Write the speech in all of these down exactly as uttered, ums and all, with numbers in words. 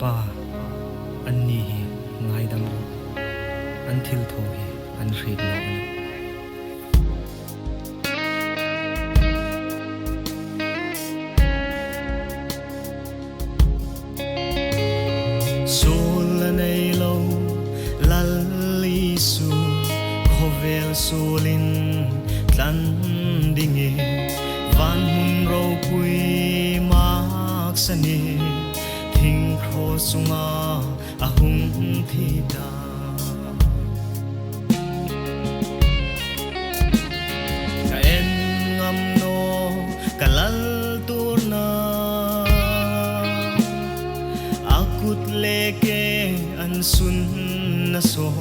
Pa, anni hi ngaidam rawh, an thilthaw hi an hriet naw a nih. Suol a nei lo Lal Isu, khawvel suolin tlan dingin, van hmun ropui maksa ni, thing kro sunga a hung thi ta. Ka en ngam naw ka Lal tuorna, a kut le ke an sunna saw,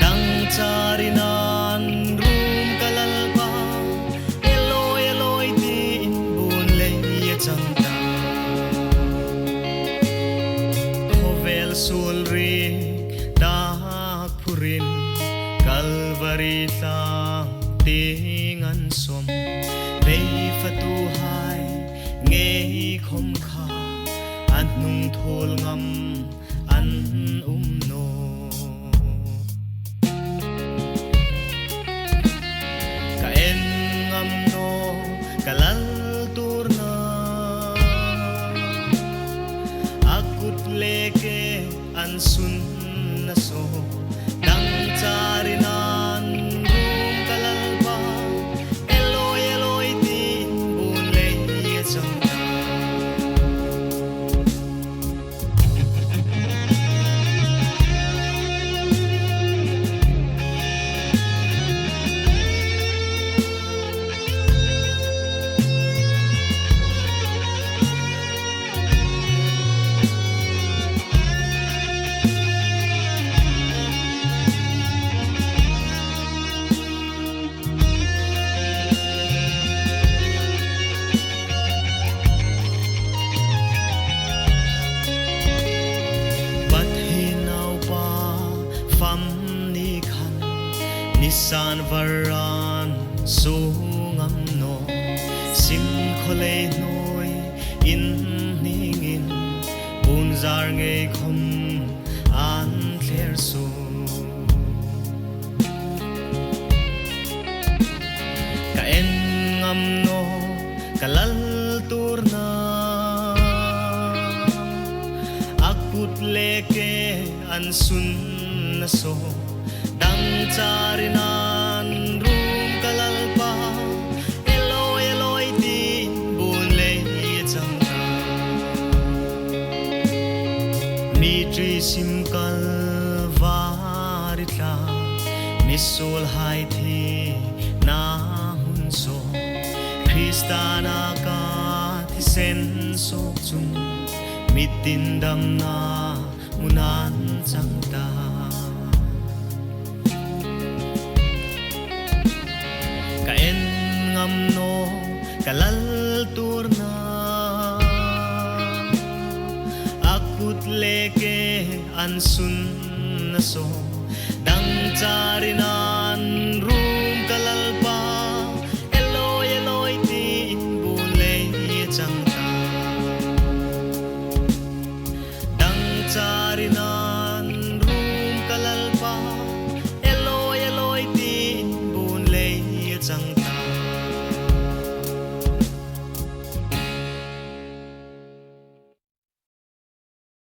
dang charin an rum ka Lalpa, Eloi, Eloi tiin bun lei a chang ta. Khawvel suol rik dak phurin, Kalvari tlang tieng an sawm, beifatuhai ngei khawm kha, an hnung thawl ngam an um naw. Ka en ngam naw ka Lal tuorna, a kut le ke an sunna saw, dang charin an rum ka Lalpa, Eloi, Eloi tiin bun lei a chang ta. Pathien Naupa fam ni khan, nisan varan suo ngam naw, sim khawlei hnuoi inhningin, puonzar ngei khawm an thler suo. Ka en ngam naw ka Lal tuorna, a kut le ke an sunna saw, dang charin an rum ka Lalpa, Eloi, Eloi tiin bun lei a chang ta. Mi ṭi sim Kalvari tlang, misuolhai thina hmun saw, Krista naka thisen suok chun, mitin damna hmun an chang ta. Ka en ngam naw ka Lal tuorna, a kut le ke an sunna saw, dang charin an rum ka Lalpa, Eloi, Eloi tiin bun lei a chang ta. Dang charin an rum ka Lalpa, Eloi, Eloi tiin bun lei a chang